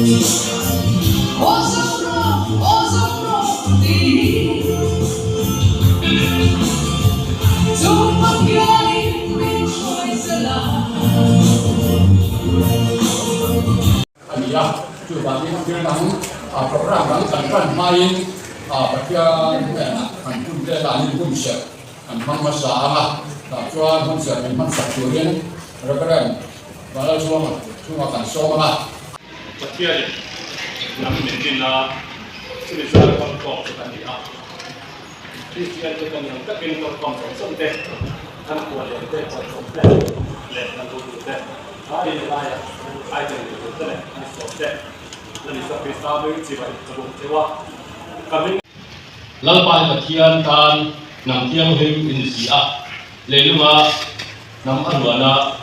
A ni a, chuvangin thil dang program dang kan tan hmain Pathian hnenah kan hun te danin hun serh kan hmang hmasa ang a, tah chuan hun serh min hmansak turin Reverend Vanlalchhuanga chungah kan sawm ang a. Pathianin hnam min din a, chumi zar kawng tawk chu kan ni a. Kristian te kan ang takin kalkhawm zawng zawng te, kan khuallian te, khualchawm te leh kan hotu te, ai leh laia ai tel leh tur te leh an sawm te, Lalisa Krista hming chibai ka bawk theuh a, ka hming. Lalpa hi Pathian tan hnam thianghlim in ni si a, leilunga hnam a ruana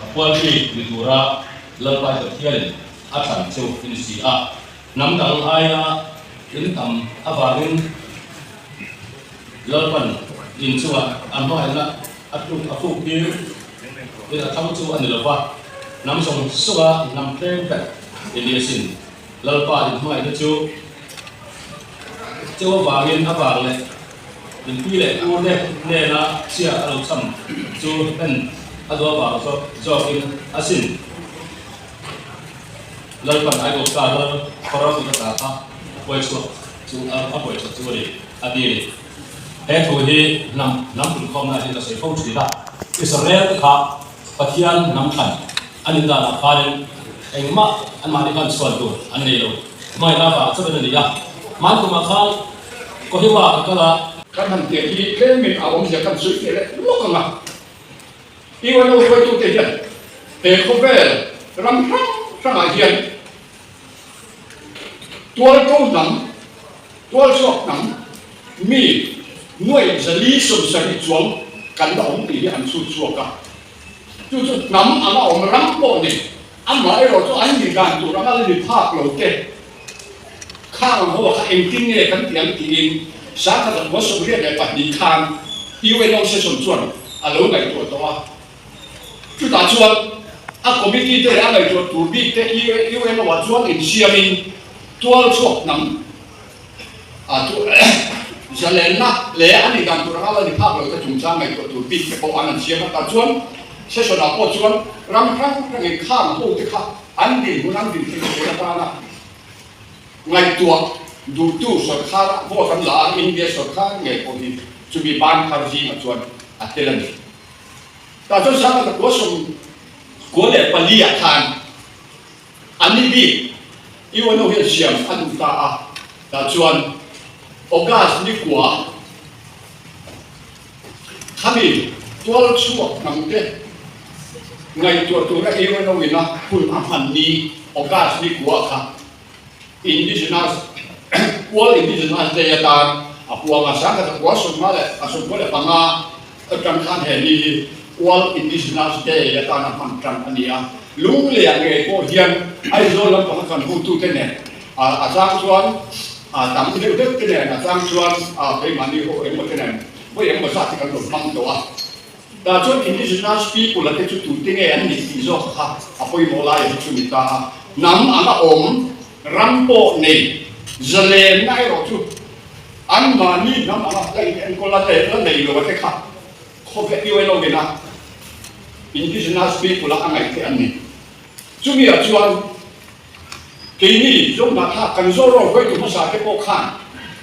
a pualpi ni tura Lalpa hi Pathianin a thlan chu in ni si a. Hnam dang aia in tam avangin Lalpan in chungah a hmangaihna a tluk a fuk tir in a thlang chu a ni lo va, hnam zawng zawnga hnam tlem ber i ni asin. Lalpa in hmangaihna chu cheu avangin a vang leh in pi leh pu te hnena chhia a lo cham chu hlen a duh avang zawkin asin. Lalpan Aigupta lal Pharaoh kut ata kha a huai chhuak chu a huai chhuak chu a ni, a ti a ni. He thu hi hnam hnam punkhawmna hian ka sawi fo thin a, Israel te kha Pathian hnam thlan an indanah khanin engmah anmahni khan chhuan tur an nei lo. Hmangaihna avang chauhin a ni a, hmankumah khan Kohima ka kal a. Kan han teh hi tlemin a awmzia kan sawi feh leh lawk ang a. UNO hruaitute hian he khawvel ram hrang hrangah hian tualto hnam, tualchhuak hnam mi nuaih 470 chuang kan la awm tih hi an chhut chhuak a. Chu chu hnam anga awm ram pawh ni, amaherawh chu an nih dan tur anga la ni phak lo te khang ang ho kha engtin nge kan tih ang tiin 1982 khan UNO session chuan a lo ngaihtuah tawh a. Chutah chuan a committee te leh a ngaihtuah tur bik te UNO ah chuan insiamin tualchhuak hnam a chu zalenna leh a nih dan tur anga la ni phak lo te chungchang ngaihtuah tur bik te pawh an han siam a. Tah chuan session ah pawh chuan ram hrang hrangin khang ho te kha an dinhmun an din theih tur atana ngaihtuah duhtu sorkar vote an la a, India sorkar ngei pawh hi chumi ban thar zingah chuan a tel a ni. Tah chuan 1994 ah khan an ni bik UNO hian siam a duh ta a, tah chuan August ni kua khami tual chhuak hnam te ngaihtuah tura UNO in a hun a hman ni August ni kua kha Indigenous World Indigenous Day atan a puang a, 1995 atang khan he ni hi World Indigenous Day atan a hman tan a ni a. Lungleiah ngei pawh hian Aizawl lampanga kan hotute nen a chang chuan tam deuh deuh te nen a chang chuan keimahni ho engemaw te nen vawi engemaw zat hi kan rawn hmang tawh a. Tah chuan Indigenous people a te chu tute nge an nih tih zawk kha a pawimawh lai a hi chu ni ta a. Hnam anga awm ram pawh nei zalenna erawh chu anmahni hnam anga la in enkawl a la nei lo a te kha khawvel UNO in a Indigenous people a a ngaih theih an ni. Chumi ah chuan keini Zohnahthlak kan Zoraw hruaitu hmasa te pawh khan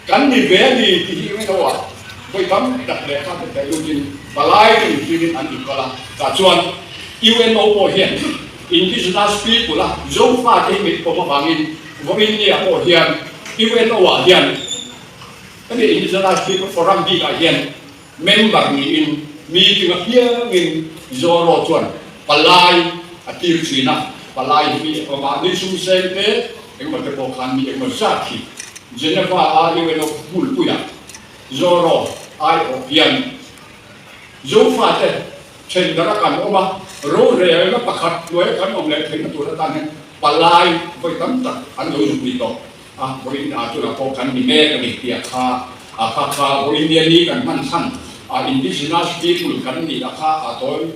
kan ni ve a ni tih hi UNO ah vawi tam tak lehkha te theh lutin palai te inhlimin an inkal a. Tah chuan UNO pawh hian Indigenous people a Zofa te hi min pawm avangin vawiin ni ah pawh hian UNO ah hian hemi Indigenous people forum bik ah hian Member niin meeting apiangin Zoro chuan palai a tir thin a, palai hi mi engemaw mahni sum seng te engemaw te pawh khan mi engemaw zat hi Geneva a UNO hmunpuiah Zoro aiawh hian Zofate thendara kan awm a, rorelna pakhat hnuaia kan awm leh theihna tur atan hian palai vawi tam tak an lo zuk ni tawh. A vawiin ah tunah pawh kan ni mek a ni tih a kha a kha kha vawiin nia ni kan hman chhan a indigenous people kan nih a kha a tawi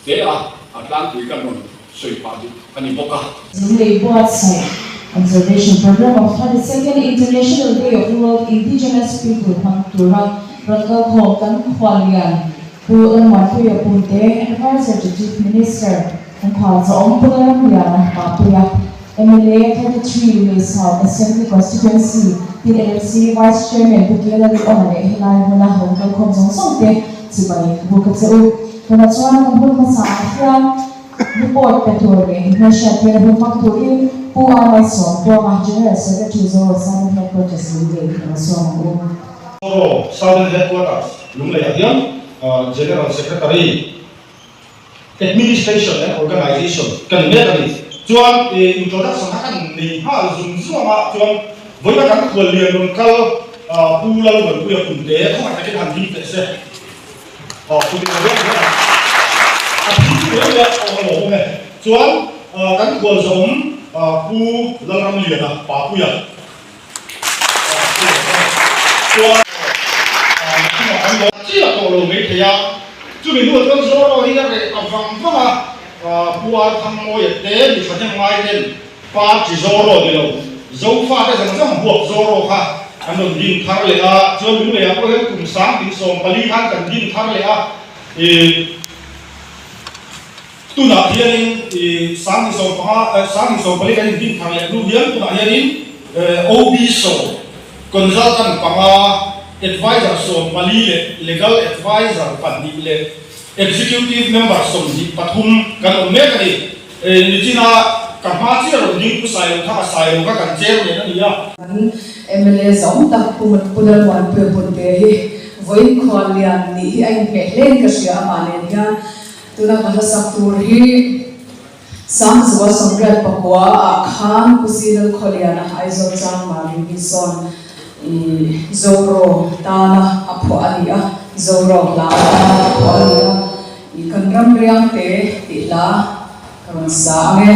hle a, a tlangpui kan rawn. sawi pah duh a ni bawk a. Lunglei buatsaih Observation Programme of 32nd International Day of World Indigenous People hmang tura rawn kalkhawm kan khuallian Pu Lalmuanpuia Punte, Adviser to Chief Minister, kan khual chawm Pu Lalramliana Papuia, mla 33 Lunglei South Assembly Constituency, tin LMC Vice Chairman Pu Kela Luawna leh helai hmuna rawn kalkhawm zawng zawng te chibai buk a che u. Tunah chuan kan hun hmasa ah hian report pe tur leh inhmelhriat tir hun hmang turin Pu R Malsawmtluanga, General Secretary Zoro Southern Headquarters Lunglei a rawn sawm ang u. Zoro Southern Headquarters Lunglei ah hian General Secretary, Administration and Organization ka ni mek a ni. Chuan introduction kha kan nei nghal zung zung ang a, chuan vawiina kan khuallian rawn kal Pu Lalmuanpuia Punte khawngaih takin han ding teh se. Aw chu ti lo hian a thi chu mai mai a, aw a lawm awm e. Chuan kan khualzawm Pu Lalramliana Papuia Chuan chungah kan lawm chiah tawh lo mai thei a, chumi hnuah chuan Zoro hi a reh a vang vang a, Pu Arthangmawia te mi thahnem ngai ten Party Zoro ni lo, Zofa te zawng zawng huap Zoro kha an rawn din thar leh a, chuan Lungleiah pawh hian kum 1040 khan kan din thar leh a, ih. Tunah hianin i 1015 1040 kan indin thar leh hnu hian tunah hianin OB sawm, Consultant panga, Adviser 14 leh Legal Adviser pahnih leh Executive Member 23 kan awm mek a ni. Nichina ka hma chiah rawn ding Pu Sailo kha ka Sailo kha kan chairman a ni a. Kan mla zawng tak Pu Pu Lalmuanpuia Punte hi vawiin khuallian nih hi a inhmeh hlein ka hria amah nen hian. Tuna ka hlasak tur hi Sangzua 84 ah khan Pu Zinal Khawliana Aizawl Changmari hi sawn i Zoro tana a phuah a ni a, Zoro hla tana a phuah a ni a, i kan ram riang te tih hla ka rawn sa ang e.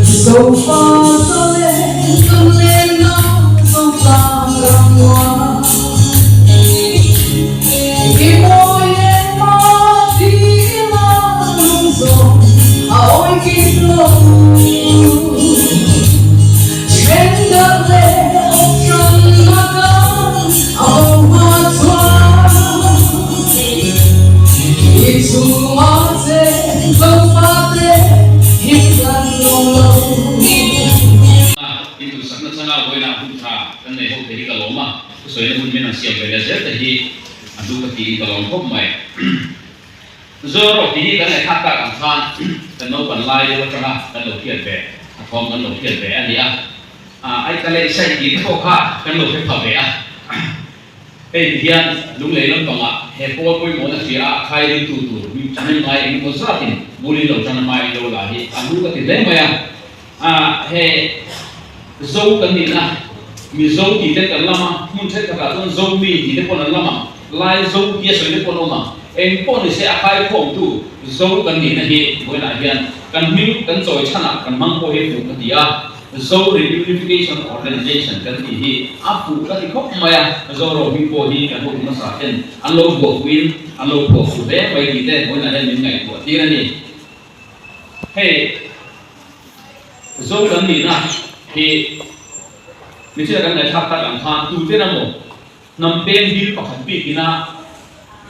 Zofa zalen kan lenna Zotlang ram muang I mawi leh hma ti ila lung zawng a awi kim lo Then darh leh awp hran a kan a bo hma chuan I chhunga che Zofate him kan lawm lo. A, in duhsakna changa vawiinah hun tha kan nei ho te hi ka lawm a, thusawina hun min han siam ve leh zel te hi a hlu ka tiin ka lawm khawp mai. Zoro tih hi kan ngaihthlak tak ang khan kan naupan lai deuh atanga kan lo hriat ve, a thawm kan lo hriat ve a ni a, ai ka leh saih tih te pawh kha kan lo hre pha ve a. Hei ti hian Lunglei lampangah he pawl pawimawhna hria a khai ringtu tur mi thahnem ngai eng emaw zatin bulin lo tan hma in lo la hi a hlu ka ti hle mai a. A he Zo kan nihna Mizo tih te kan lam a, hmun thenkhatah chuan Zomi tih te paw'n an lam a, Lai Zo tia sawi te paw'n awm a. Eng pawh ni se a khaikhawmtu Zo kan nihna hi vawiinah hian kan hming kan chawi chhanah kan hmang pawh hi fuh ka ti a. Zo Reunification Organization kan tih hi a fuh ka ti khawp mai a, Zoro hming pawh hi kan hotu hmasa ten an lo buah fuhin an lo phuah fuh hle mai tih te vawiinah hian min ngaihtuah tir a ni. Hei Zo kan nihna hi michina kan ngaihthlak tak ang khan tuten emaw hnam peng bil pakhat bik ina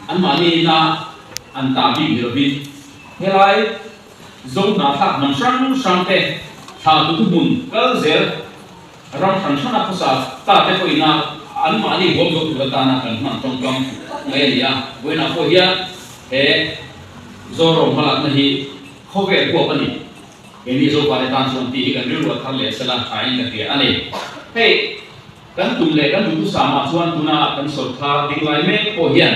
anmahni ina an tah bik ni lovin helai Zo hnathlak hnam hrang hrang te thla tu thuhmun kal zel ram hran hrana khawsa ta te pawh ina anmahni huam zo tur atana kan hman tawngkam fuh tak mai a ni a. Vawiinah pawh hian he Zoram hmalakna hi khawvel huap a ni. Keini Zofate tan chuan tih hi kan rilru a thar leh sela thain ka hria a ni. Hei kan tum leh kan duhthusam ah chuan tuna kan sawrkar ding lai mek pawh hian,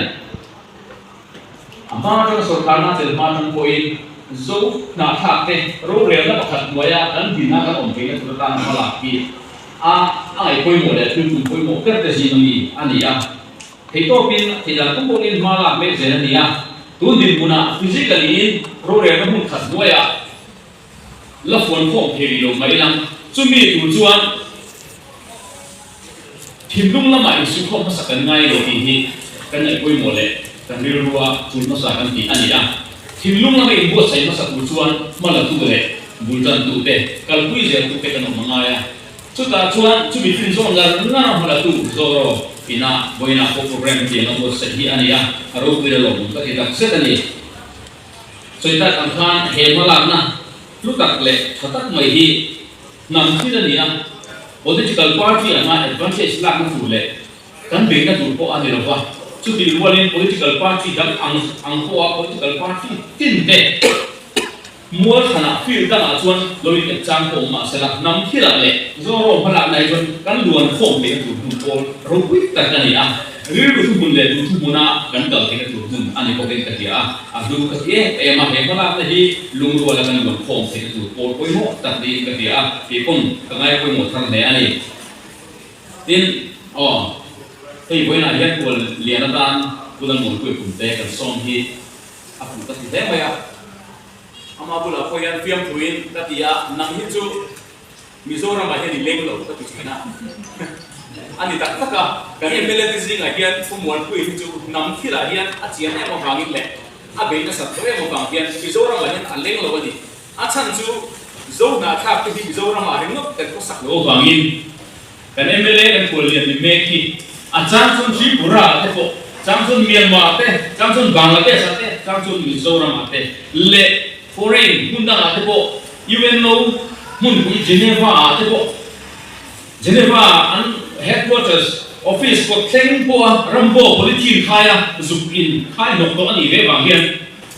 A hma atanga sawrkarna tel hma atang pawhin Zo hnahthlak te rorelna pakhat hnuaia kan dinna kan awm theihna tur atana hma lak hi a a ngaih pawimawh leh thil tum pawimawh ber te zing ami a ni a. Theihtawpin thei dan tum pawhin hma lak mek zel a ni a. Tun dinhmunah physically in rorelna hmun khat hnuaiah la fuan khawm thei rih lo mai lang. Chumi tur chuan thinlung lamah insukhawm hmasa kan ngai lo tih hi kan ngaih pawimawh leh. kan rilrua tul hmasa kan tih a ni a. Thinlung lama inbuatsaih hmasa tur chuan hma latu leh bul tantute, kalpui zeltute kan awm a ngai a. Chutah chuan chumi fin zawn ngar ngar a hma latu Zoro ina vawiinah pawh program tiang a buatsaih hi a ni a, a ropui la lawmawm ka ti tak zet a ni. Sawi tak ang khan he hmalakna hlu tak leh tha tak mai hi hnam thil a ni a, political party anga advantage lakna tur leh kan beihna tur pawh a ni lo va, chutih rualin political party dang ang ang pawha political party tin te mual thlanah field dangah chuan lo in ep chang pawh awm mah sela hnam thilah leh Zoram hmalakna hi chuan kan luan khawm theihna tur hmun pawl ropui tak a ni a, rilru thuhmun leh duh thuhmuna kan kal theihna tur hmun a ni bawkin ka hria a, a hlu ka ti em em a, he hmalakna hi lungruala kan luan khawm theihna tur pawl pawimawh tak niin ka hria a, tih pawn ka ngai pawimawh thar hle a ni. Tin, aw, hei vawiinah hian kual lian atan Pu Lalmuanpuia Punte kan sawm hi a fuh ka ti hle mai a. Ama bulah pawh hian fiamthuin ka ti a, nang hi chu Mizoramah hian i leng lo ka ti thin a. A ni tak tak a, kan mla te zingah hian Pu Muanpuia hi chu hnam thilah hian a chian em avangin leh a bei nasat tawh em avang hian Mizoramah hian a leng lo a ni. A chhan chu Zo hnahthlak te hi Mizoramah ringawt kan khawsak loh avangin kan mla kan kuallian ni mek hi a chang chuan Tripura ah te pawh, chang chuan Myanmar ah te, chang chuan Bangladesh ah te, chang chuan Mizoram ah te leh foreign hmun dangah te pawh UNO hmunpui Geneva ah te pawh Geneva ah an headquarters office kawt thleng pawha rambo polythene khaia zuk in khai hnawk tawh a nih ve vang hian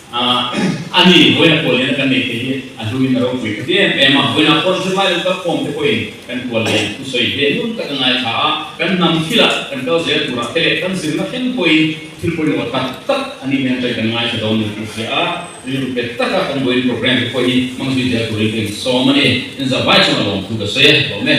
A ni, vawiina kual lian a kan nei thei hi a hluin a ropui ka ti em em a, vawiina pawn zirlai lo kal khawm te pawhin kan kual lian thusawi hle nun tak a ngaithla a, kan hnam thilah kan kal zel turah te leh kan zirna thleng pawhin thil pawimawh tak tak a nih hmel chuan kan ngaithla dawn ni tih hria a, rilru pe taka kan vawiin program te pawh hi hmang zui zel turin ka insawm a ni. Inzah vai chuan a lawmthu ka sawi e, lawm e.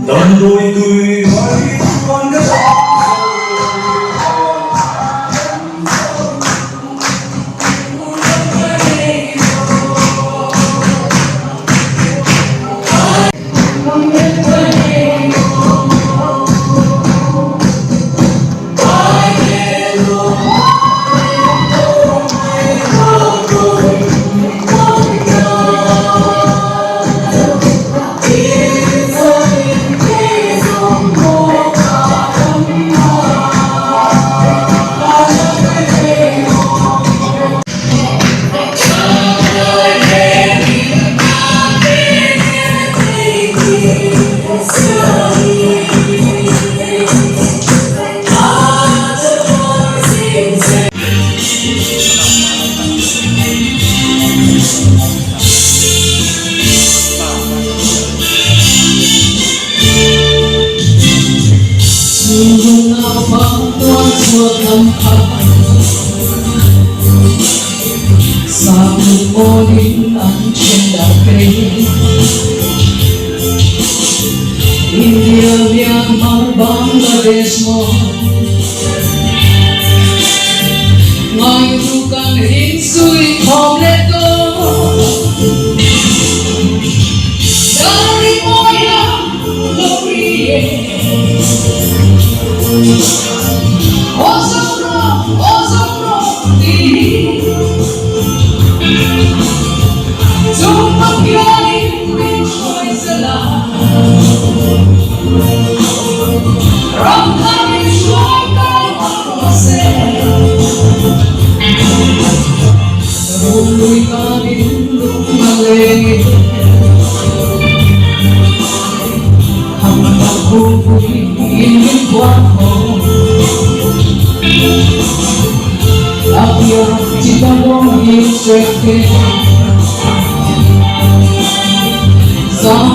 Damdawi tui mai chuan ka zam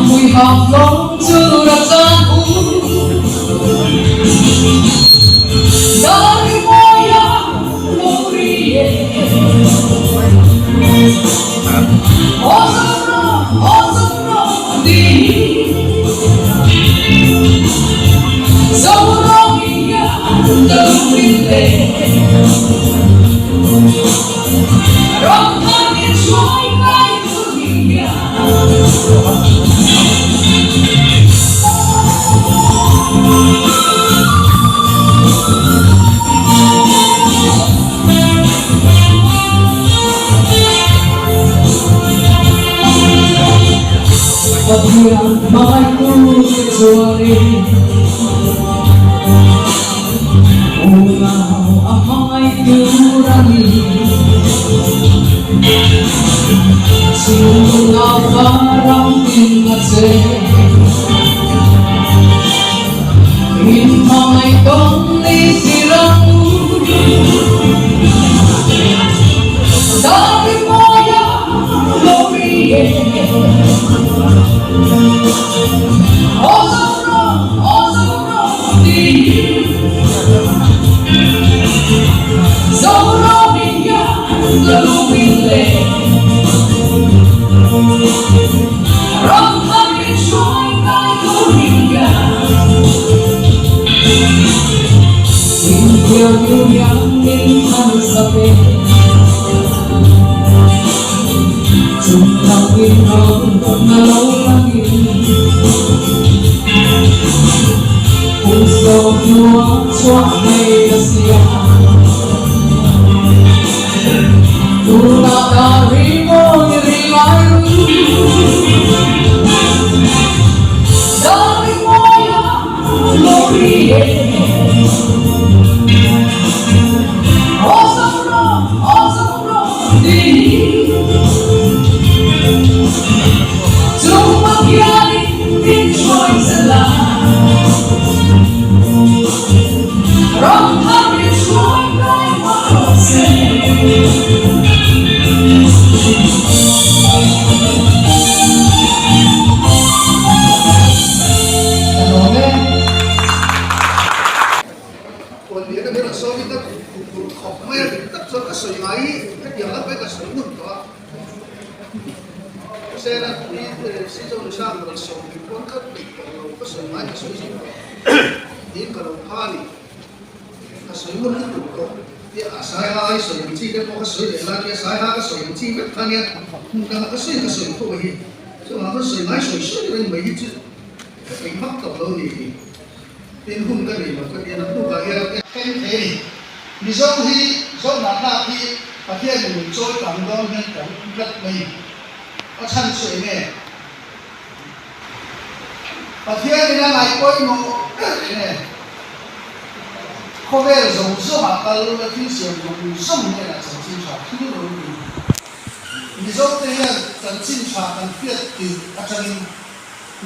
zo Sena hi season sang rawn sawm pawn ka peih tawh lo, ka sawi ngai ka sawi zing tawh tiin ka lo pha a ni. Ka sawi ngun lutuk tawh tia a Saiha i sawi ang chi te pawh ka sawi leh lai tia Saiha ka sawi ang chi vek kha nia hmun danga ka sawi ka sawi tho hi chuvang chuan sawi ngai sawi sawi reng mai hi chu ka peih vak tawh lo ni hi tin hun ka nei lo ka tia naktukah hian ka en thei a ni. Mizo hi Zohnahtlak hi Pathian in min chawi kang dawn hian ka ring tlat mai a chhan chu eng nge? Pathian in a ngaih pawimawh ber eng e? Khawvel zawng zawngah kal lula thil siam zawng zawng hnenah chanchin tha thil rawn ti. Mizote hian chanchin tha kan hriat tirh atangin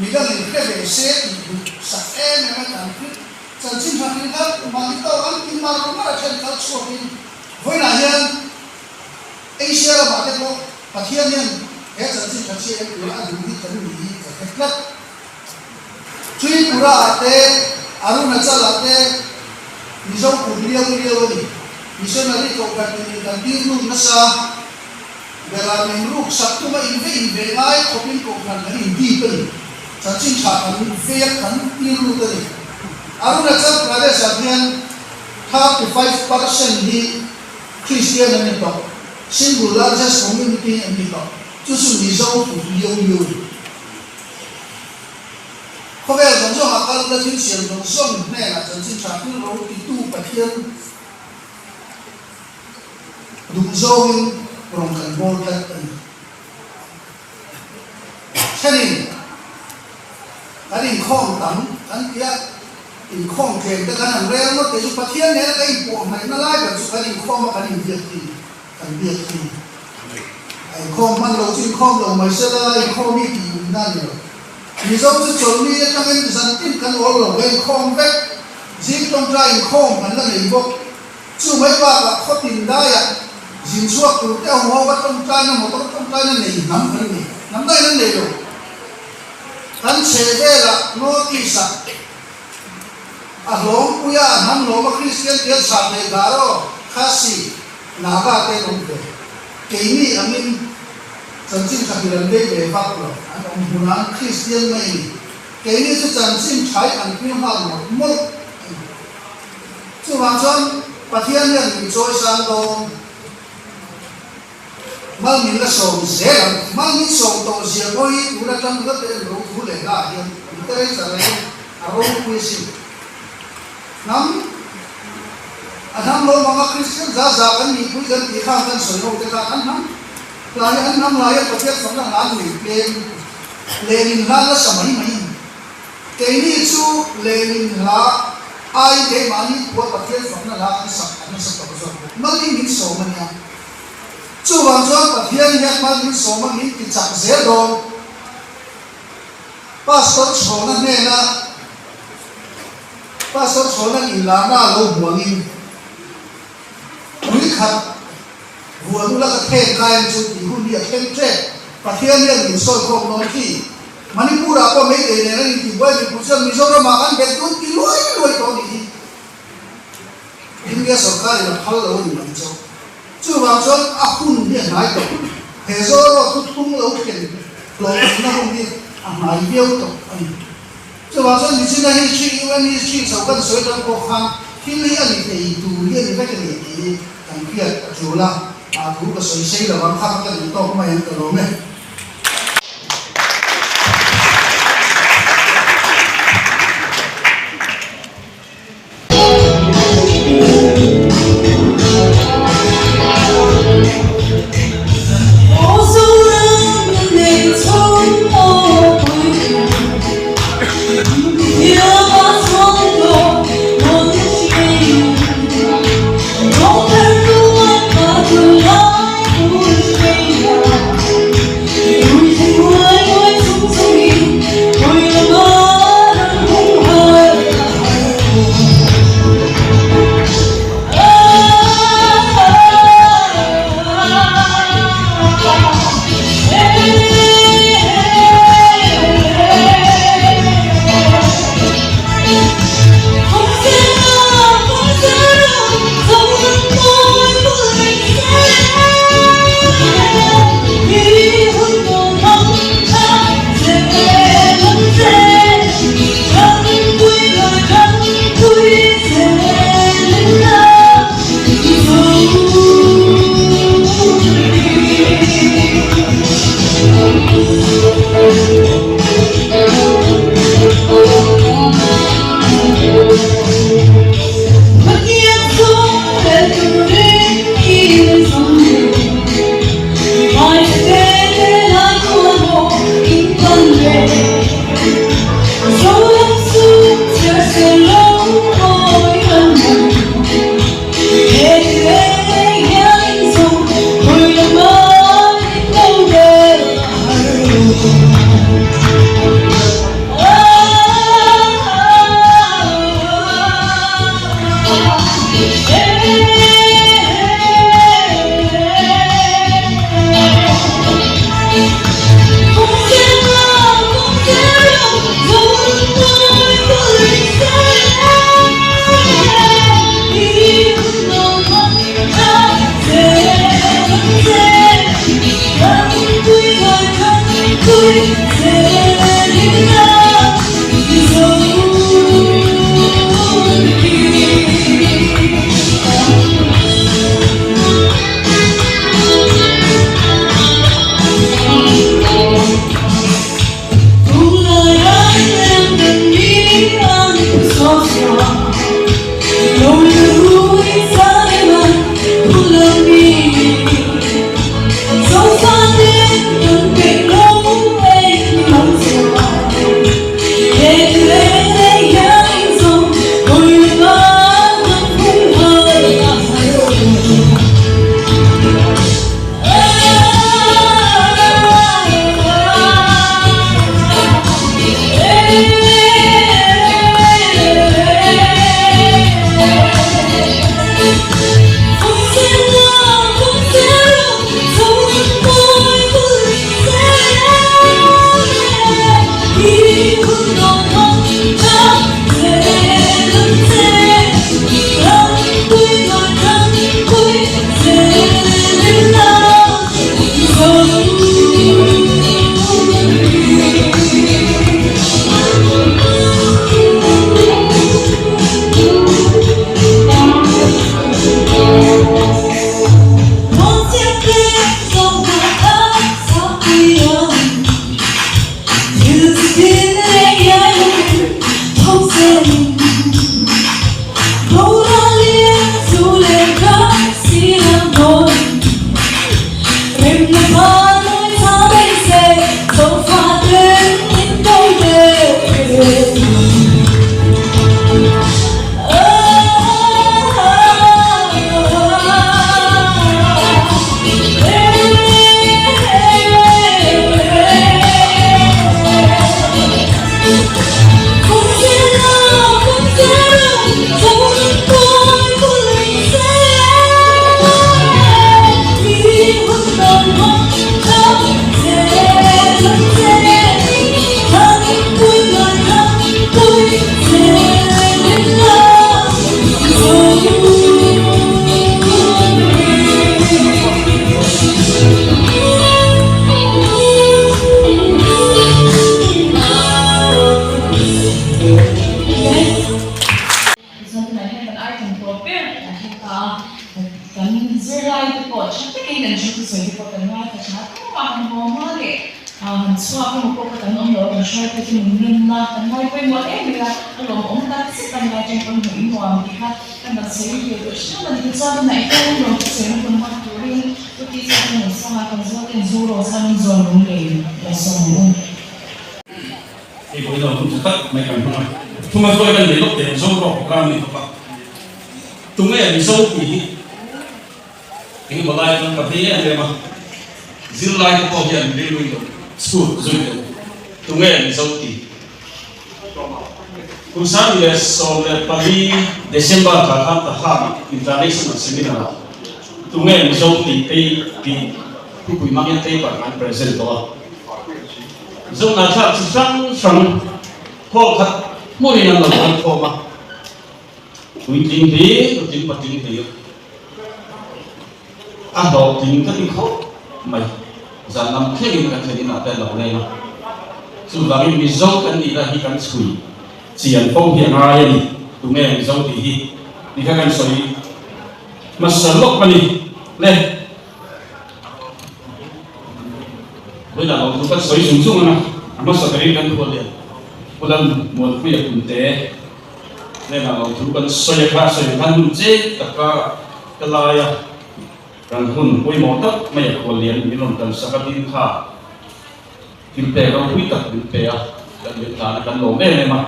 midangin hre ve se tih duh sak em em a kan hrilh. Chanchin tha hrilh kha mahni tawk an ti mar mar a then kal chhuakin vawiinah hian Asia ramah te pawh Pathian hian he chanchin tha chhiat en tura a duh hi kan ni hi ka hre tlat. Tripura ah te, Arunachal ah te Mizo kut liau liau a ni. Missionary kohhran tinin kan tir lut nasa. Bera min ruk sak tuma in ve in ve ngai khawpin kohhran kan in dip a ni. Chanchin tha kan vek kan tir lut a ni. Arunachal Pradesh ah hian 35% hi Kristian an ni tawh, single largest community an ni tawh, chu chu Mizo kut liau liau a ni. Khawvel zawng zawngah kal ula thil siam zawng zawng hnenah chanchin tha thil ro titu Pathian duh zawngin rawn kan bawl tlat a ni. Thenin kan inkhawm tam kan ti a, inkhawm tlem te kan han rel ngawt te chu Pathian nena ka inpawh hnaihna lai ber chu kan inkhawm a kan inbiak hi kan biak hi a inkhawm hman lo chu inkhawm lo mai sela inkhawm hi tih duhna a ni lo. Mizo chu chawlhni atangin zantin kan awl lo ka inkhawm vek, zing tawngtai inkhawm kan la nei bawk. Chu mai bakah khawtin daiah zin chhuak tur te ho ho va tawngtaina motor tawngtaina nei hnam kan ni. Hnam daiin an nei lo. Kan chhe velah North East ah a hlawmpuia a hnam hlawma Kristian tia chhah leh Garo, Khasi, Naga te an awm ve. Keini angin chanchin tha hil an vei ve vak lo. An awm hmunah an Kristian mai a ni. Keini chu chanchin thai an pil nghal mawlh mawlh a ni. Chuvang chuan Pathian hian min chawi sang dawn, mal min la sawm zel ang. Mal min sawm tawh zia pawh hi tun atang vat en ro thu leh hlaah hian literature reng a ropui asin. Hnam a hnam lo manga Kristian za za kan nih pui kan tih khan kan sawi ho te khan an hnam hla hi an hnam lai a Pathian fakna hla an nei tlem lenin hla nasa mai mai. Keini chu Lenin hla aiin keimahni khua Pathian fakna hla kan sak a nasa tawh zawk bawk. Mal hi min sawm a nia. Chuvang chuan Pathian hian mal min sawm a min ti chak zel dawn. Pastor Chhawna hnena Pastor Chhawna inlarna a lo hmuangin Tui khat vuan ula ka thleng kai ang chu tih hun hi a thleng tep. Pathian hian min sawi khawm dawn khi. Manipur ah pawh Meitei nen an intihbuai mipui chuan Mizoram ah kan bet dun ti luai luai tawh anih hi. India sorkar in a phal lo a ni mai chauh. Chuvang chuan a hun hi a hnai tawh. He Zoro thu thum lo thlen hlawhtlinna hun hi a hnai viau tawh a ni. Chuvang chuan Michina history, UN history chho kan sawi tan pawh khan thil hi a ni thei tur hi a ni vek a ni tih hi kan hriat a tul a, a thu ka sawi sei lo ang kha ka duh tawk mai ang ka lawm e. Tichuan tunah hian kan item tawp ber kan thleng ta a, kan zirlai te pawh tha takin kan thu thusawi te pawh kan ngaithla tha tawp a, han haw hma leh han chhuak emaw pawh kha kan awm lo a, kan hruaite chu min rinna kan ngawi pawimawh em mai a, a lawmawm tak zet a nilai tang pawn hmuh innuam tih kha kan rawn sawi ve duh hram a ni. Tichuan tunah hian rawn thusawi hun hmang turin Pu Tisa te rawn sawng a, kan zawt en zu rawh san zawn lung lei la sawm ang u. Hei pawh hi lo hun tha tak mai kan hmang a, thuma zuai kan nei lawk teh ang zo rawk ram ni bawk a, tunge Mizo tih hi engemaw lai chuan ka vei em em a, zirlai te pawh hian rilru in lo chhut zui deuh, tunge Mizo tih? Kum 2014 December thla khan Tahan International Seminar ah tunge Mizo tih tih thupui hmangin paper an present tawh a. Zohnathlak chi hrang hrang hall khat hmuhin an lo kal khawm a, puitling hlir nutling patling hlir a hlawhtling ka ti khawp mai. Zan lam thlengin kan thlen inah te an lo leng a, chuvangin Mizo kan nihna hi kan chhui chian fo hi a ngai a ni, tunge Mizo tih hi tikha kan sawi hmasa lawk a ni le. Vawiinah lo chu kan sawi zung zung ang a, a hmasa berin kan khual lian Pu Lal Muanpuia Punte hnenah lo chu kan sawi a kha, sawi khan hun che tak karah ka lai a, kan hun pawimawh tak mai a khual lian min rawn tan sak a tin kha thil pek ropui tak min pe a, kan min tlan a kan lawm em em a,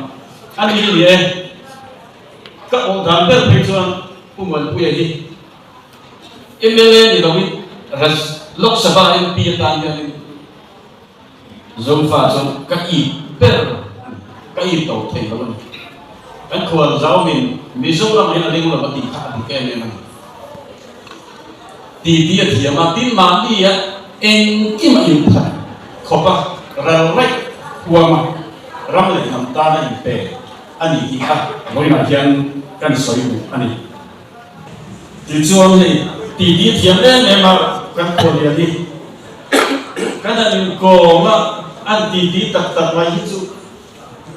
a ni ni e, ka awh dan ber phei chuan Pu Muanpuia hi Mla ni loin Raj Lok Sabha MP atan hianin Zofa chuan ka it ber a ni, ka it to thei lo a ni. Kan khual zaumin Mizoram hi a ring lo a tih kha a dik em em a ni. Titi a thiam a, tin mahni a engkim a inphat khawp a, ral raih huam a, ram leh hnam tan a inpe a ni tih kha vawiinah hian kan sawi duh a ni. Tichuan hei titi a thiam em em a, kan khuallian hi kan han inkawm a, an titi tak tak mai hi chu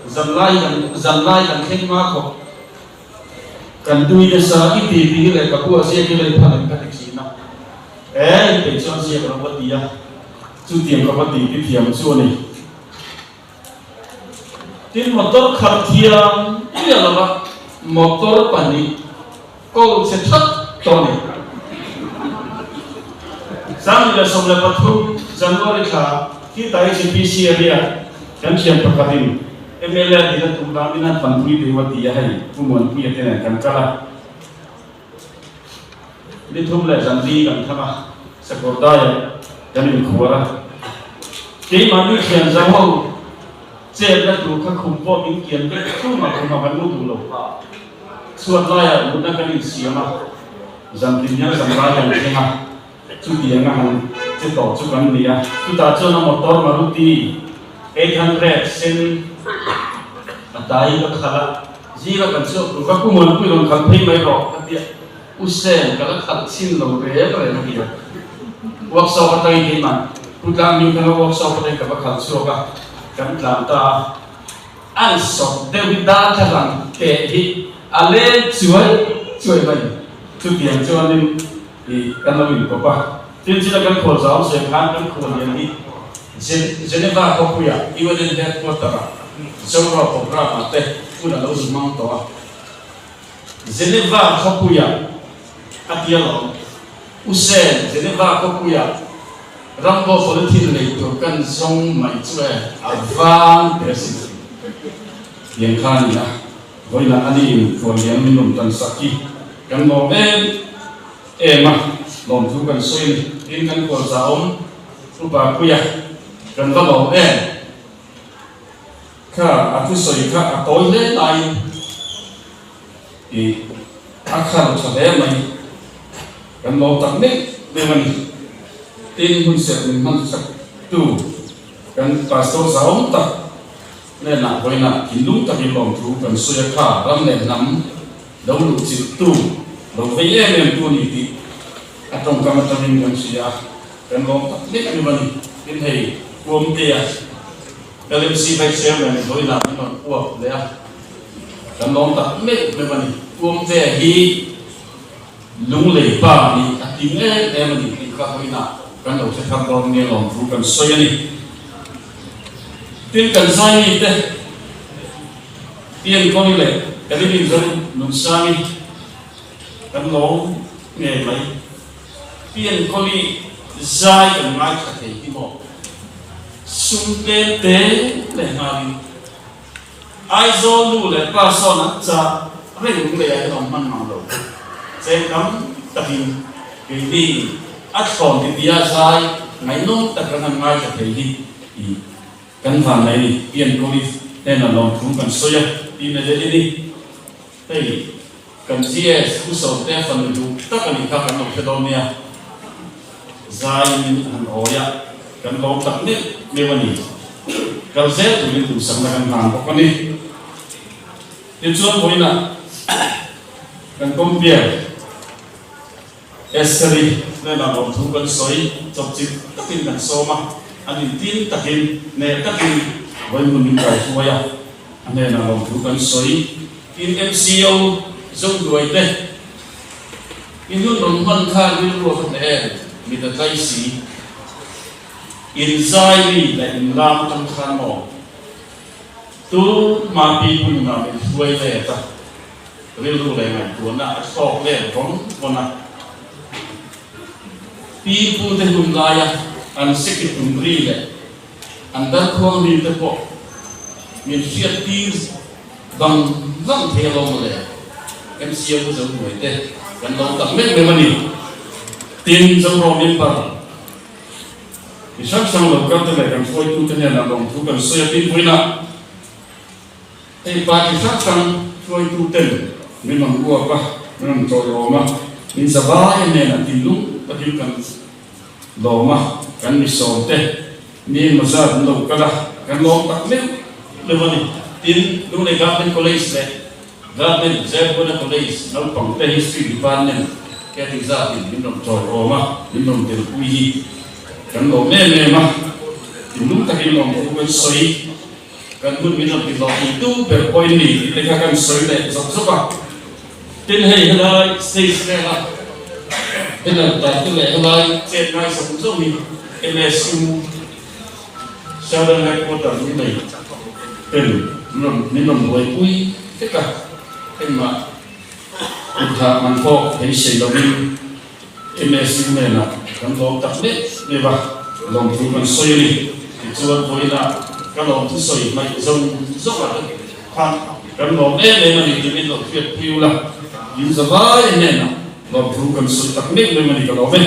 zanlai kan zanlai kan thleng hma khawp. Kan tui nasa i ti ti leh ka pu a ziak i lei phan em ka ti thin a, e i peih chuan ziak lo va ti a, chutiang ka va ti ti thiam chu a ni. Tin motor khalh thiam miah lo va, motor pahnih ko che that tawh a ni. 2013 January thla khi tai GPC area kan thian pakhatin MLA dil a tum damin a tlanpui deuh a ti a, hei Pu Muanpuia te nen kan kal a, ni thum leh zan li kan thang a, Sakawrdaiah kan inkhuar a, keimahni thian zo ho chetna tur kha khum pawh min kian vek chungah khumah kan mu duh lo, chhuat laiah mutna kan insiam a, zan tin hian zan lai kan thleng a. Chutiang a han che tawh chu kan ni a, chutah chuan a motor Maruti 800 sen a tai ka khalh a, zira kan chhuak tur ka pu Muanpui rawn khalh phei mai rawh ka ti a, U Sen ka la khalh chhin lo reng reng a ti a, workshop atangin keimah Pu Tlangming kha workshop atangin ka va khalh chhuak a, kan tlan ta a, an sawp deuh hi darthlalang teh hi a leng chuai chuai mai, chutiang chuanin. Tih kan lo inkawp a. Tin, chila kan khual zau zel khan kan khual lian hi Geneva khawpuia UN headquarter-ah Zoro programme-ah te hun a lo zu hmang tawh a. Geneva khawpuia a tia lawm. U Sen, Geneva khawpuia Rambo polythene lei tur kan zawng mai chu e a vang teh asin. Tiang kha a ni a. Vawiinah a niin khual lian min rawn tan sak hi kan lawm em em a, lawmthu kan sawi a ni. Tin, kan khual za awm Upa Puia kan va lawm em kha a thusawi kha a tawi hle laiin ih a khar tha hle mai, kan lawm tak mek mek a ni. Tin, hun serh min hman sak tu kan Pastor za awm tak Hnenah vawiinah thinlung takin lawmthu kan sawi a kha ram leh hnam lo luh chilhtu, lo vei em em tu a ni tih a tawngkam atangin kan hria a, kan lawm tak mek a ni mani. Tin hei Puamtea LMC Vice Chairman vawiinah min rawn uap leh a, kan lawm tak mek mek a ni. Puamtea hi Lunglei pa nih a tim em em a ni tih kha vawiinah kan lo hre thar dawn nge lawmthu kan sawi a ni. Tin kan zai mite Piankawi leh Evelyn Zo Nunsangi kan lawm ngei mai. Piankawi zai kan ngaithla thei hi maw sum tlem te leh nghalin Aizawl nu leh pa sawn an chah reng leh ah hian awm hman mang lo. Cheng tam takin keini a thlawn ti tia zai ngaihnawm tak kan han ngaithla thei hi i kan van mai ni. Pian College hnenah lawmthu kan sawi a, pi Madeline i hei kan GS Pu Sawmte fanu duh tak a nih kha kan lo hre dawn nia. Zaiin han awi a, kan lawm tak meuh meuh a ni. Kal zel turin duhsakna kan hlan bawk a ni. Tichuan vawiinah kan compare Esther-i hnenah lawmthu kan sawi chawpchilh takin kan sawm a, an intin takin hneh takin vawiin hun min kaihruai a, a hnenah lawmthu kan sawi. Tin MCO Zohnuai te I nun rawn hman kha rilru a va hle em? Mit a tlai si. In zai mi leh in lam atang khan maw? Tu hma pi hun ah min hruai let a, rilru leh ngaihtuahna a thlawk let vawn vawn a. Pi pu te hun laia an seki tum ri leh an darkhuang ri te pawh min hriat tir Vang vang thei alawm mawle, MCA Pu Zohnuai te kan lo tak mek mek a ni. Tin, Zoraw member Mi hrang hrang lo kal te leh kan hruaitute hnenah lawmthu kan sawi a pinpuina hei party hrang hrang hruaituten min rawn uap a, min rawn tawihawm a, min zavai hnenah thinlung takin kan lawm a, kan mi sawmte mi engmaw zat an lo kal a, kan lawm tak meuh meuh a ni. Tin, Lunglei Government College leh Government Zerbuana College naupangte History Department ke zatin min rawn tawihawm a, min rawn telpui hi kan lawm em em a, thinlung takin lawmthu kan sawi, kan hun min rawn ti hlawhtling tu ber pawh in ni tih te kha kan sawi leh zawk zawk a. Tin hei helai stage vela banner tar te leh helai chet ngai zawng zawng hi MSU Southern Headquarter Lunglei ten min rawn buaipui vek a, engmah kutthah man pawh beisei lovin MSU hnenah kan lawm tak meuh meuh a, lawmthu kan sawi a ni. Tichuan vawiinah ka lawmthu sawi hmaih zawng zawngah te khan kan lawm em em a ni tih min lo hriatpui ula, in zavai hnenah lawmthu kan sawi tak meuh meuh a ni ka lawm e.